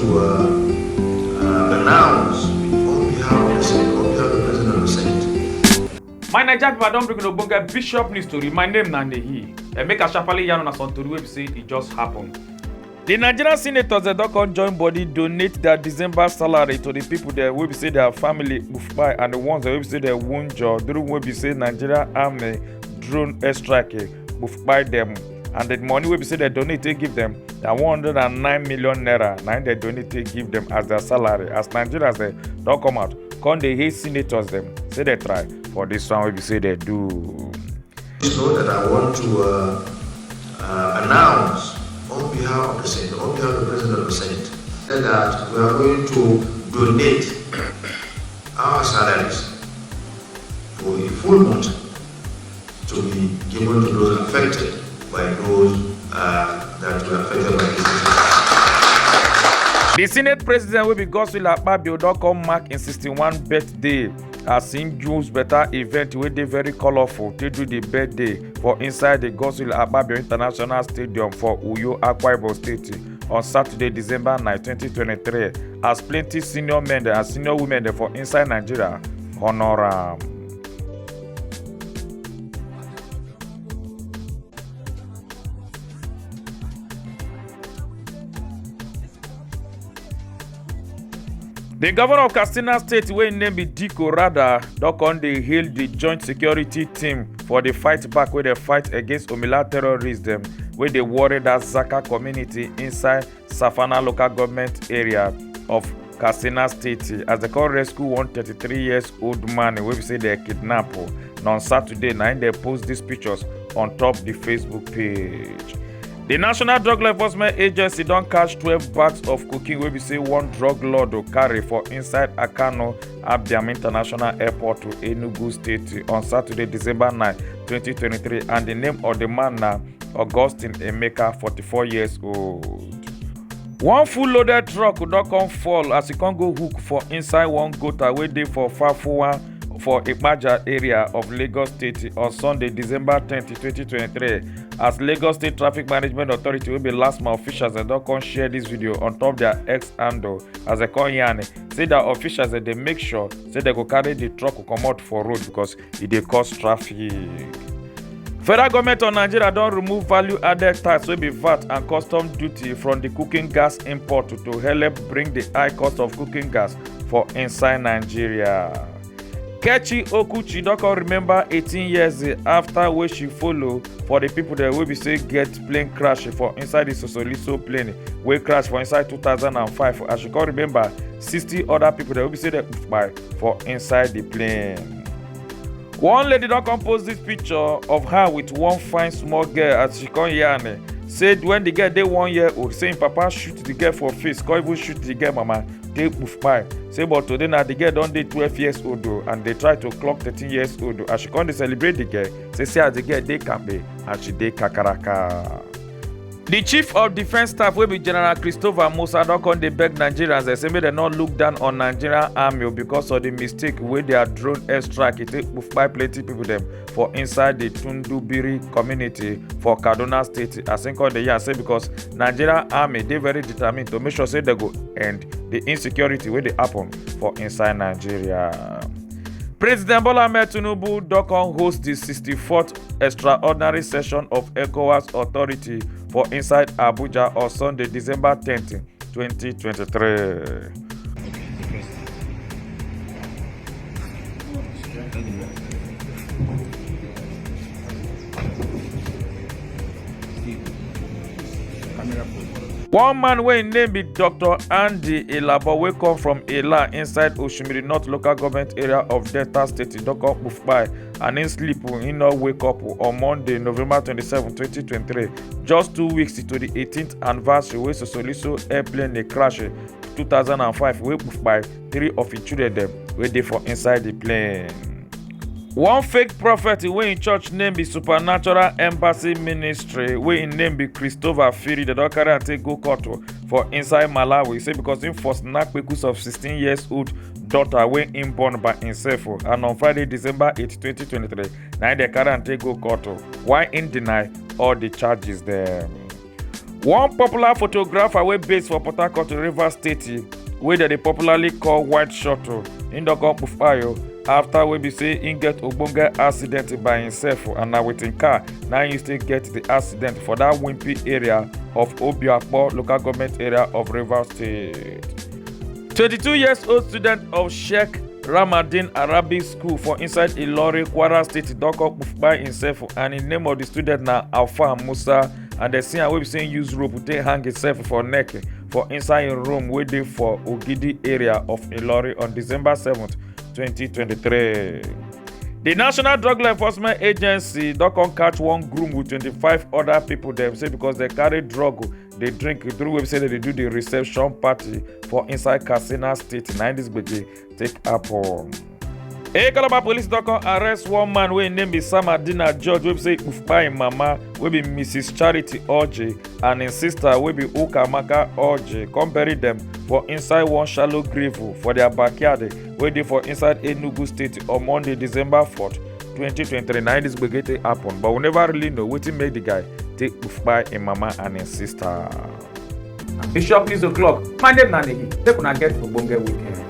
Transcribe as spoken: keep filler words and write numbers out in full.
to uh, uh, announce on behalf of the Senate, on behalf of the President of the Senate. My Naija people, I don bring una ogbonge bishop news tori. My name na Nehi. And make I sharply yarn una some tori wey be say e just happen. The Nigerian senators dem don come join body donate their December salary to the people dem wey be say their family kpai and the ones dem wey be say dem wunjure during wey be say Nigeria army drone airstrike kpai dem. And the money wey be say dem donate take give dem na one hundred and nine million naira. Na im dem donate take give dem as their salary, as Nigerians dem don come out come dey hail senators dem say dem try for this one wey be say dem do. So that I want to uh, uh, announce on behalf of the Senate, on behalf of the President of the Senate, that we are going to donate our salaries for a full month to be given to those affected by those uh, that were affected by this disaster. The Senate president wey be Godswill Akpabio don come mark im sixty-one birthday as im use better event wey dey very colourful take do the birthday for inside the Godswill Akpabio International Stadium for Uyo, Akwa Ibom State on Saturday, December nine, twenty twenty-three, as plenty senior men dem and senior women dem for inside Nigeria honour am. The governor of Katsina State, wey im name be Diko Rada, don come dey hail the joint security team for the fight back wey dem fight against Omila terrorists dem wey dey worry that Zaka community inside Safana local government area of Katsina State, as dem come rescue one thirty-three years old man wey be say dem kidnap. Na on Saturday na im dem post these pictures on top the Facebook page. The National Drug Law Enforcement Agency don catch twelve bags of cocaine wey be say one drug lord carry for inside Akano Abiam International Airport to Enugu State on Saturday, December nine, twenty twenty-three, and the name of the man na Augustine Emeka, forty-four years old. One full loaded truck don come fall as e come go hook for inside one gutter wey dey for Fafuwa for Ipaja area of Lagos State on Sunday, December tenth, twenty twenty-three, as Lagos State Traffic Management Authority wey be last mile officials dem don come share this video on top their X handle as dem come yarn say their officials dem dey make sure say dem go carry the truck comot for road because e dey cause traffic. Federal government of Nigeria don remove value added tax wey be vat and custom duty from the cooking gas import to help bring the high cost of cooking gas for inside Nigeria. Kechi Okuchi don come remember eighteen years after wey she follow for the people dem wey be say get plane crash for inside the Sosoliso plane wey crash for inside two thousand and five, as she come remember sixty other people dem wey be say dem kpai for inside the plane. One lady don come post this picture of her with one fine small girl as she come yarn say when the girl dey one year old, say im papa shoot the girl for face, come even shoot the girl mama take kpai. Say but today na the girl don dey twelve years old o, and dey try to clock thirteen years old o, as she come dey celebrate the girl, say see as the girl dey kampe and she dey kakaraka. The chief of defence staff wey be General Christopher Musa don come dey beg Nigerians dem say make dem no look down on Nigerian army o because of the mistake wey their drone airstrike e take kpai plenty people dem for inside the Tundubiri community for Kaduna State, as im come dey yarn say because Nigerian army dey very determined to make sure say dem go end the insecurity wey dey happen for inside Nigeria. President Bola Ahmed Tinubu don come host the sixty-fourth extraordinary session of ECOWAS authority for inside Abuja on Sunday, December tenth, twenty twenty-three. One man wey im name be Doctor Andy Ilabo wey come from Ila inside Oshimiri North Local Government Area of Delta State don come kpai and im sleep, im no wake up on Monday, November twenty-seven, twenty twenty-three, just two weeks to the eighteenth anniversary wey Sosoliso airplane dey crash two thousand and five wey kpai three of im children dem wey dey for inside the plane. One fake prophet wey im church name be Supernatural Embassy Ministry, wey im name be Christopher Firi, dem don carry am take go court o for inside Malawi, say because im force knack kpekus of sixteen years old daughter wey im born by himself o, and on Friday, December eight, twenty twenty-three, na im dem carry am take go court o, while im deny all the charges dem. One popular photographer wey base for Port Harcourt, Rivers State, wey dem dey popularly call White Shot, im don come kpufayo after wey be say im get ogbonge accident by himself, and na with im car na im still get the accident for that Wimpy area of Obiakpo local government area of Rivers State. Twenty-two years old student of Sheikh Ramadan Arabic School for inside Ilori, Kwara State, don come kpai himself, and the name of the student na Alfa Musa, and the scene wey be say use rope take hang himself for neck for inside a room wey dey for Ogidi area of Ilori on December seventh, twenty twenty-three. The National Drug Law Enforcement Agency don come catch one groom with twenty-five other people dem say because they carry drug dey drink through wey be say they dey do the reception party for inside Katsina State. Na im this gbege take happen. Ekalaba police don come arrest one man wey im name be Samadina George, wey be say kpufa im mama, wey be Missus Charity Orji, and im sister wey be Ukamaka Orji, come bury dem for inside one shallow grave for their backyard wey dey for inside Enugu State on Monday, December fourth, twenty twenty-three. Na im this gbege take happen, but we never really know wetin make the guy take kpufa im mama and im sister. Bishop News O'Clock, my name na Nehi. Make una get ogbonge weekend.